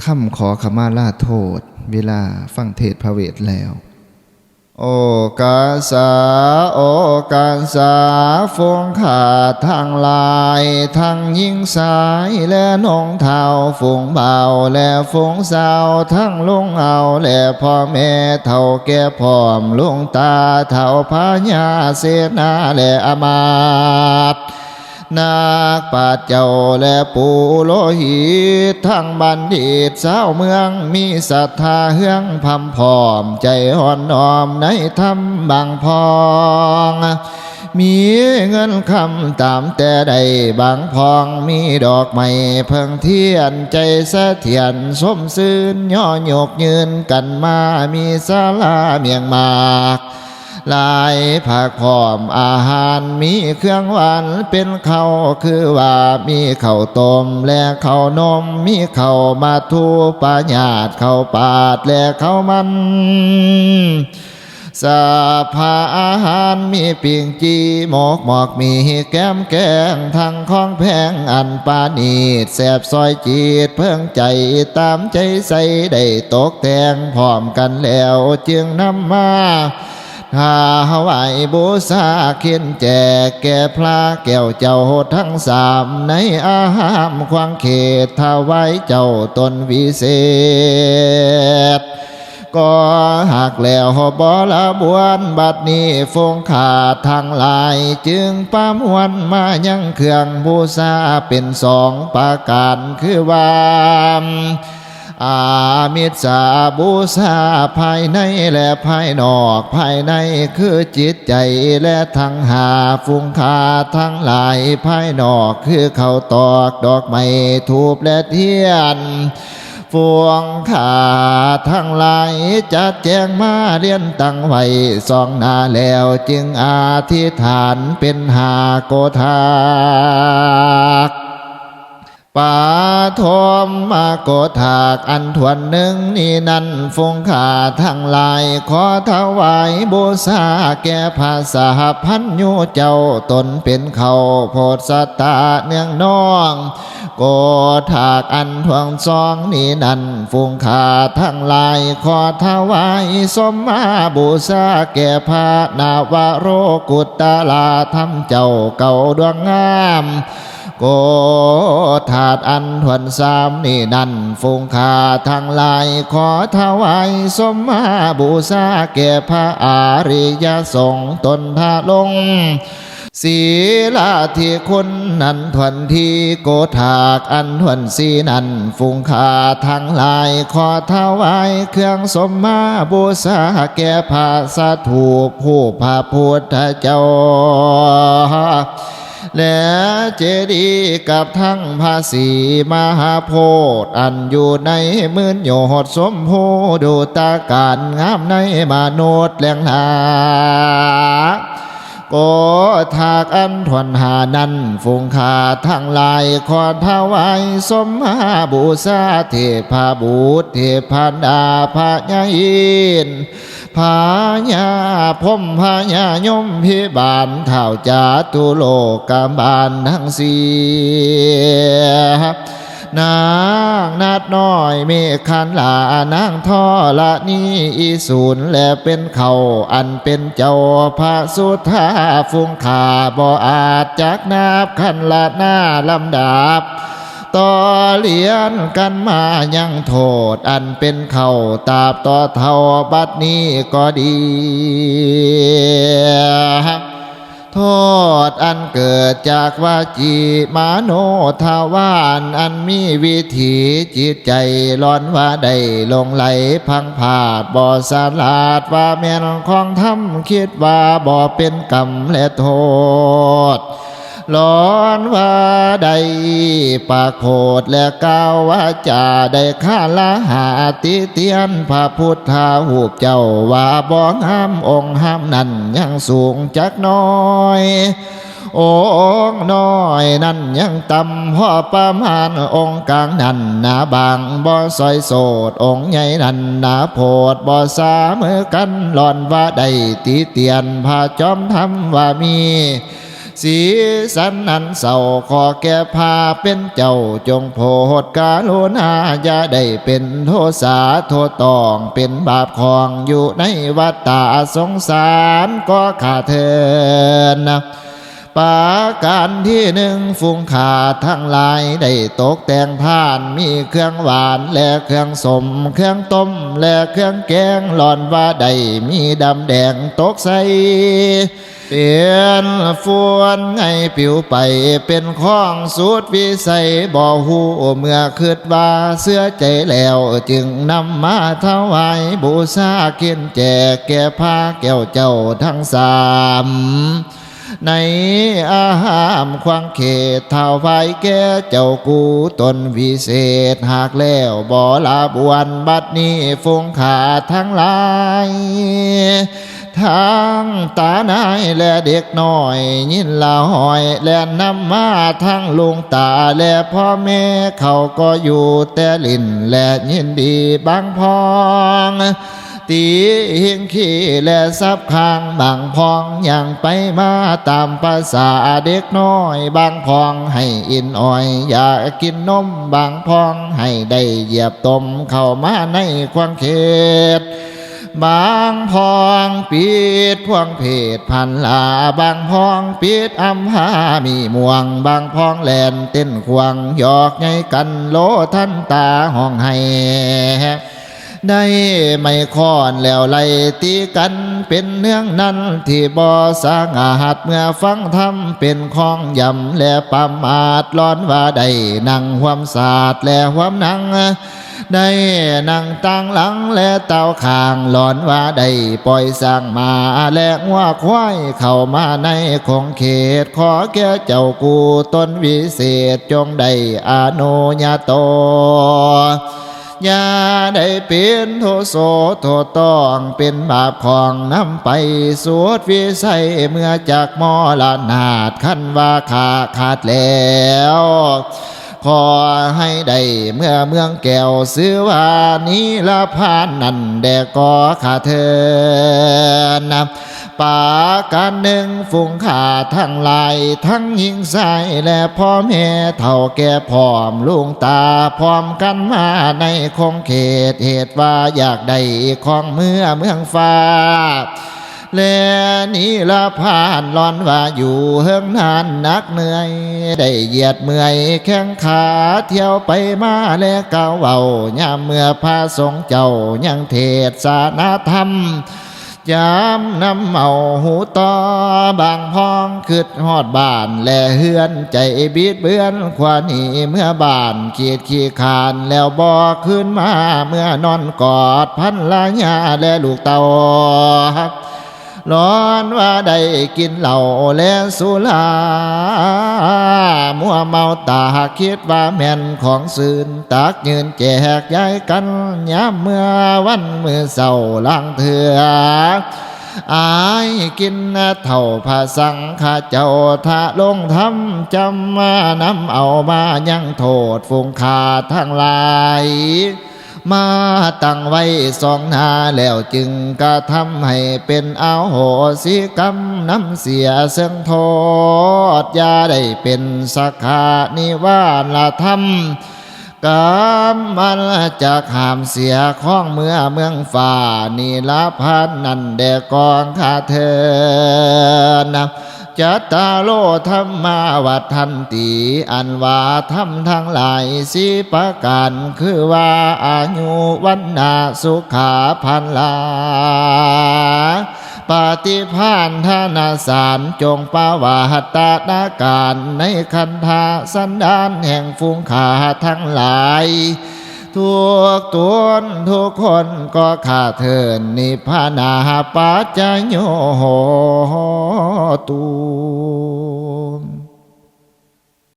ຄຳຂໍຂະມາລາໂທດ ເວລາຟັງເທດພະເວດແລ້ວ. ໂອກາສາ ໂອກາສາ ຝູງຂ້າທັງຫຼາຍ ທັງຍິງຊາຍ ແລະໜຸ່ມທ້າວ ຝູງບ່າວ ແລະຝູງສາວ ທັງລຸງອາວ ແລະພໍ່ແມ່ເຖົ້າແກ່ ພ້ອມລຸງຕາເຖົ້າພະຍາເສນາ ແລະອາມາດ ນັກປາດເຈົ້າ ແລະປຸໂລຫິດ ທັງບັນດິດຊາວເມືອງ ມີສັດທາເຮືອງພຳພ້ອມ ໃຈອ່ອນນ້ອມໃນທຳບາງພອງ ມີເງິນຄຳຕາມແຕ່ໃດບາງພອງ ມີດອກໄມ້ເຜິ້ງທຽນ ໃຈສະຖຽນຊົມຊື່ນ ຍໍຍົກຍືນກັນມາ ມີສາລາມ້ຽງໝາກ ຫຼາຍຜັກພ້ອມອາຫານ ມີເຄື່ອງຫວານເປັນເຂົ້າ ຄືວ່າມີເຂົ້າຕົ້ມ ແລະເຂົ້າໜົມ ມີເຂົ້າໝາກ ທູປະຍາດ ເຂົ້າປາດ ແລະເຂົ້າມັນ ສັບພະອາຫານ ມີປີ້ງຈີ່ ໝົກ ໝອກໝີ່ ແກມແກງ ທັງຂອງແພງອັນປານີດ ແຊບຊອຍຈີດເພິ່ງໃຈ ຕາມໃຈໃສ່ ໄດ້ຕົກແຕ່ງພ້ອມກັນແລ້ວ ຈຶ່ງນຳມາ ຖວາຍບູຊາ ເຂັນແຈກແກ່ພະແກ້ວເຈົ້າທັງສາມ ໃນອາຮາມຂວາງເຂດ ຖວາຍເຈົ້າຕົນວິເສດ ກໍຮັກແລ້ວບໍລະບວນ ບັດນີ້ຝູງຂ້າທັງຫຼາຍ ຈຶ່ງປະມວນມາຍັງເຄື່ອງບູຊາ ເປັນສອງປະການ ຄືວ່າ ອາມິດສາບູຊາ ພາຍໃນ ແລະ ພາຍນອກ ພາຍໃນ ຄືຈິດໃຈ ແລະ ທັງຫ້າ ຝູງຂ້າທັງຫຼາຍ ພາຍນອກ ຄືເຂົ້າຕອກ ດອກໄມ້ ທູບ ແລະ ທຽນ ຝູງຂ້າທັງຫຼາຍ ຈັດແຈງມາລຽນຕັ້ງໄວ້ ສອງໜ້າແລ້ວ ຈຶ່ງອະທິຖານ ເປັນຫ້າໂກທາກ ປະຖົມມະໂກທາກ ອັນຖ້ວນໜຶ່ງນີ້ນັ້ນ ຝູງຂ້າທັງຫຼາຍ ຂໍຖວາຍບູຊາ ແກ່ພະສະຫະພັນຍູເຈົ້າ ຕົນເປັນເຂົ້າໂພດສະຕາເນືອງນ້ອງ ໂກທາກອັນຖ້ວນສອງນີ້ນັ້ນ ຝູງຂ້າທັງຫຼາຍ ຂໍຖວາຍສົມມາບູຊາ ແກ່ພະນະວະໂລກຸດຕະລາທຳເຈົ້າເກົ້າດວງງາມ ໂກທາກອັນຖ້ວນສາມນີ້ນັ້ນ ຝູງຂ້າທັງຫຼາຍ ຂໍຖວາຍສົມມາບູຊາ ແກ່ພະອະລິຍະສົງ ຕົນທະລົງ ສີລາທິຄຸນ ອັນຖ້ວນທີ່ ໂກທາກອັນຖ້ວນສີ່ນັ້ນ ຝູງຂ້າທັງຫຼາຍ ຂໍຖວາຍເຄື່ອງສົມມາບູຊາ ແກ່ພະສະຖູບຮູບພະພຸດທະເຈົ້າ ແລະເຈດີ ກັບທັງພະສີມະຫາໂພດ ອັນຢູ່ໃນໝື່ນໂຍດ ສົມພູດູຕາການ ງາມໃນມະນຸດແລງຫຼາ ໂກທາກອັນຖ້ວນຫ້ານັ້ນ ຝູງຂ້າທັງຫຼາຍ ຂໍຖວາຍສົມມາບູຊາ ເທພະບຸດ ເທພະດາ ພະຍາອິນ ພະຍາພົມ ພະຍາຍົມພິບານ ທ້າວຈາຕຸໂລກະບານທັງສີ່ ນາງນາດນ້ອຍເມກຂັນລາ ນາງທໍລະນີອີສູນ ແລະເປັນເຂົ້າອັນເປັນເຈົ້າ ພະສຸທາ ຝູງຂ້າບໍ່ອາດຈັກນັບ ຂັນລະນາລຳດັບ ຕໍ່ລຽນກັນມາຍັງໂທດອັນເປັນເຂົ້າ ຕາບຕໍ່ເທົ່າບັດນີ້ກໍດີ ໂທດອັນເກີດຈາກວາຈີມະໂນທະວານ ອັນມີວິຖີຈິດໃຈ ລ້ວນວ່າໄດ້ຫຼົງໄຫຼພັງພາດ ບໍ່ສະຫຼາດວ່າແມ່ນຂອງທຳ ຄິດວ່າບໍ່ເປັນກຳ ແລະ ໂທດ ລ້ວນວ່າໄດ້ປາກໂພດ ແລະ ກ່າວວາຈາໄດ້ຄາລະຫາຕິຕຽນພະພຸດທະຮູບເຈົ້າ ວ່າບໍ່ງາມ ອົງຮາມນັ້ນຍັງສູງຈັກໜ້ອຍ ອົງນ້ອຍນັ້ນຍັງຕ່ຳພໍປະມານ ອົງກາງນັ້ນໜາບາງບໍ່ຊອຍໂສດ ອົງໃຫຍ່ນັ້ນໜາໂພດບໍ່ສະເໝີກັນ ລ້ວນວ່າໄດ້ຕິຕຽນພະຈອມທຳວ່າມີ ສີສັນອັນເສົ້າ ຂໍແກ່ພະເປັນເຈົ້າ ຈົ່ງໂຜດກະລຸນາ ຢ່າໄດ້ເປັນໂທສາໂທດຕ້ອງ ເປັນບາບຂອງຢູ່ໃນວັດຕະສົງສານ ກໍຂ້າເທີນນະ. ປະການທີໜຶ່ງ ຝູງຂ້າທັງຫຼາຍ ໄດ້ຕົກແຕ່ງທານ ມີເຄື່ອງຫວານ ແລະ ເຄື່ອງສົ້ມ ເຄື່ອງຕົ້ມ ແລະ ເຄື່ອງແກງ ລ້ອນວ່າໄດ້ມີດຳແດງຕົກໃສ່ ເປັນຝຸ່ນໄງ່ປິວໄປ ເປັນຂອງສຸດວິໄສ ບໍ່ຮູ້ເມື່ອຄິດວ່າເຊື່ອໃຈແລ້ວ ຈຶ່ງນຳມາຖວາຍບູຊາ ເຄນແຈກແກ່ພະແກ້ວເຈົ້າທັງສາມ ໃນອາຮາມຂວາງເຂດ ຖວາຍແກ່ເຈົ້າກູ່ຕົນວິເສດ ຫາກແລ້ວບໍ່ລະບວນ ບັດນີ້ຝູງຂ້າທັງຫຼາຍ ທັງຕານາຍ ແລະ ເດັກນ້ອຍ ຍິນລະຫອຍ ແລ່ນນຳມາທັງລຸງຕາ ແລະ ພໍ່ແມ່ ເຂົາກໍຢູ່ແຕ່ຫຼິ້ນ ແລະ ຍິນດີບາງພອງ ຕີຫິງຂີ້ ແລະ ສັບຂ້າງ ບາງພອງຍ່າງໄປມາຕາມປະສາເດັກນ້ອຍ ບາງພອງໃຫ້ອິນອອຍ ຢາກກິນນົມ ບາງພອງໃຫ້ໄດ້ຢຽບຕົມ ເຂົ້າມາໃນຂວາງເຂດ ບາງພອງປິດພວງເພດພັນລາ ບາງພອງປິດອຳພາມີມ່ວງ ບາງພອງແລ່ນເຕັ້ນຂວາງ ຢອກໃຫຍ່ກັນໂລທັນຕາຮ້ອງໄຫ້ ໄດ້ໄມ້ຄ້ອນແລ້ວໄລ່ຕີກັນເປັນເລື່ອງນັ້ນ ທີ່ບໍ່ສະຫງາດເມື່ອຟັງທຳເປັນຂອງຢຳ ແລະ ປະໝາດ ລ້ອນວ່າໄດ້ນັ່ງຮ່ວມສາດ ແລະ ຮ່ວມນັ່ງ ໄດ້ນັ່ງຕາງຫຼັງ ແລະ ຕາວຂ້າງ ລ້ອນວ່າໄດ້ປ່ອຍຊ້າງມ້າ ແລະ ງົວຄວາຍ ເຂົ້າມາໃນຂົງເຂດ ຂໍແກ່ເຈົ້າກູ່ຕົນວິເສດ ຈົ່ງໄດ້ອະນຸຍາໂຕ ຢ່າໄດ້ເປັນໂທໂສໂທຕ້ອງ ເປັນບາບຂອງນຳໄປສຸດວິໄສ ເມື່ອຈັກມໍລະນາດ ຄັນວ່າຂ້າຂາດແລ້ວ ຂໍໃຫ້ໄດ້ເມືອເມືອງແກ້ວ ຊື່ວ່ານິລະພານນັ້ນແດ່ກໍຂ້າເທີນນະ. ປະການໜຶ່ງ ຝູງຂ້າທັງຫຼາຍ ທັງຍິງຊາຍ ແລະ ພໍ່ແມ່ເຖົ້າແກ່ພ້ອມ ລຸງຕາພ້ອມກັນມາໃນຂົງເຂດ ເຫດວ່າຢາກໄດ້ຂອງເມືອເມືອງຟ້າ ແລະ ນິລະພານ ລ້ອນວ່າຢູ່ເຫິງນານໜັກເມື່ອຍ ໄດ້ຢຽດເມື່ອຍແຂ້ງຂາ ທ່ຽວໄປມາ ແລະ ກ່າວເວົ້າ ຍາມເມື່ອພະສົງເຈົ້າຍັງເທດສະນາທຳ ຈຳນຳເອົາຫູຕໍ່ ບາງພອງຄິດຮອດບ້ານ ແລະ ເຮືອນ ໃຈບິດເບືອນ ຄວາໜີເມືອບ້ານ ຂີດຂີ້ຄ້ານ ແລ້ວບໍ່ຄືນມາ ເມືອນອນກອດພັນລະຍາ ແລະ ລູກເຕົ້າ ລ້ອນວ່າໄດ້ກິນເຫຼົ້າ ແລະ ສຸລາ ມົວເມົາຕາ ຄິດວ່າແມ່ນຂອງຊື່ນ ຕັກຍື່ນແຈກຢາຍກັນ ຍາມເມື່ອວັນມື້ເຊົ້າລາງເທື່ອ ອາຍກິນເຖົ້າພະສັງຄະເຈົ້າ ທະລົງທຳຈຳມາ ນຳເອົາມາຍັງໂທດຝູງຂ້າທັງຫຼາຍ ມາຕັ້ງໄວ້ສອງໜ້າ ແລ້ວຈຶ່ງກະທຳໃຫ້ເປັນອະໂຫສິກຳ ນຳເສຍເຊິ່ງໂທດ ຢ່າໄດ້ເປັນສັກຂະນິວາລະທຳ ກຳມັນຈະຂ້າມເສຍຂອງເມືອເມືອງຟ້າ ນິລະພານນັ້ນແດ່ກອງຂ້າເທີນນະ. ຈັດຕາໂລທຳມາວັດທັນຕິ ອັນວ່າທຳທັງຫຼາຍສີ່ປະການ ຄືວ່າອາຍຸ ວັນນະ ສຸຂະ ພະລາ ປະຕິພານທານະສານ ຈົ່ງປະຫວັດຕະນາການ ໃນຄັນທະສັນດານແຫ່ງຝູງຂ້າທັງຫຼາຍ ທຸກຕົນທຸກຄົນກໍຂ້າເທີນ ນິບພານາປັດຈະໂຍໂຫຕຸ.